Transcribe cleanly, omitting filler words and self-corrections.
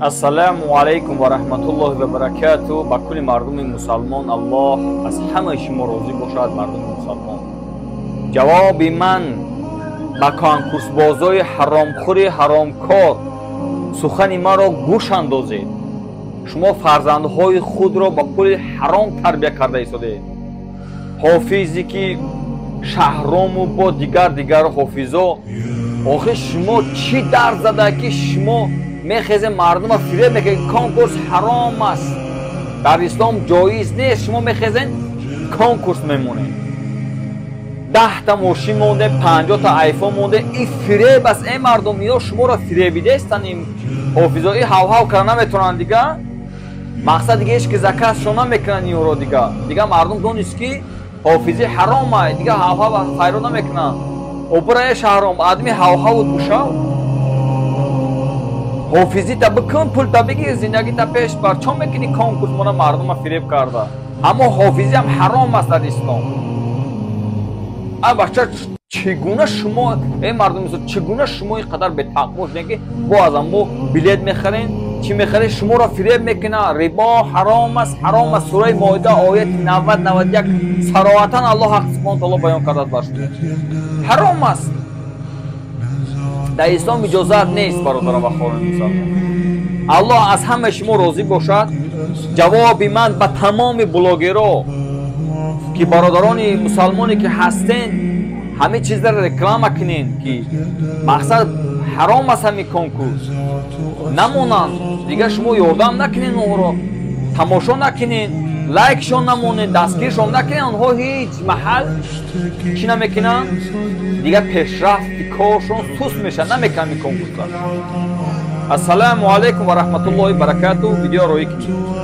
Ассалому алайкум ва раҳматуллоҳи ва баракату. Ба кулли мардуми мусалмон, Аллоҳ аз ҳамаи шумо розӣ бошад, мардуми мусалмон. Ҷавоби ман ба конкурсбозои ҳаромхӯри ҳаромкор, сухани маро гӯш андозед. Шумо фарзандҳои худро ба пули ҳаром тарбия карда истодед. Ҳофизе ки Шаҳрому бо дигар ҳофизо, охир шумо чӣ дард зада ки шумо мехезем мардума фиреб мекунед? Конкурс ҳаром аст, дар ислом ҷоиз нест. Шумо мехезен конкурс мемонед, 10та мошин монде, 50та айфон монде. Ин фиреб аст, э мардум, ино шуморо фиребидестан. Ин ҳофизо и ҳавҳав карда наметавонанд, дига мақсад дига ҳеч ки заказшон намекунанд инро. Дига мардум донист ки ҳофизӣ ҳаром ай, дига ҳавҳав хайро намекунанд. Обра э Шаҳром, адми ҳавҳавут бушав, ҳофизита бикун, пулта бигир, зиндагита пеш бар. Чон мекунӣ конкурс мона мардума фиреб карда? Аммо ҳофизиам ҳаром аст дар ислом. А бача, чӣ гуна шумо, э мардум, чӣ гуна шумо ин қадар бетақво шудем ки бо аз мо билет мехарен, чӣ мехарен, шуморо фиреб мекунад? Рибо ҳаром аст, ҳаром аст. Сураи Моида, ояти 90, 91 сароҳатан Аллоҳ ҳақ субҳону таоло баён кардааст бар шумо. Ҳаром аст, дар ислом иҷозат нест. Бародарон ва хоҳарони мусалмон, Аллоҳ аз ҳамаи шумо розӣ бошад. Ҷавоби ман ба тамоми блогеро ки бародарони мусалмоне ки ҳастен, ҳамин чизро реклама кунен ки мақсад ҳаром аст, ҳамин конкурс намонанд. Дигар шумо ёрдам накунен, онҳоро тамошо накунен, лайкшон намонед, дастгиршон накунед. Онҳо ҳеҷ маҳал чӣ намекунанд, дигар пешрафти коршон суст мешавад, намекунанд ин конкурсро. Ассалому алайкум ва раҳматуллоҳи баракату. Видео роӣ кунед.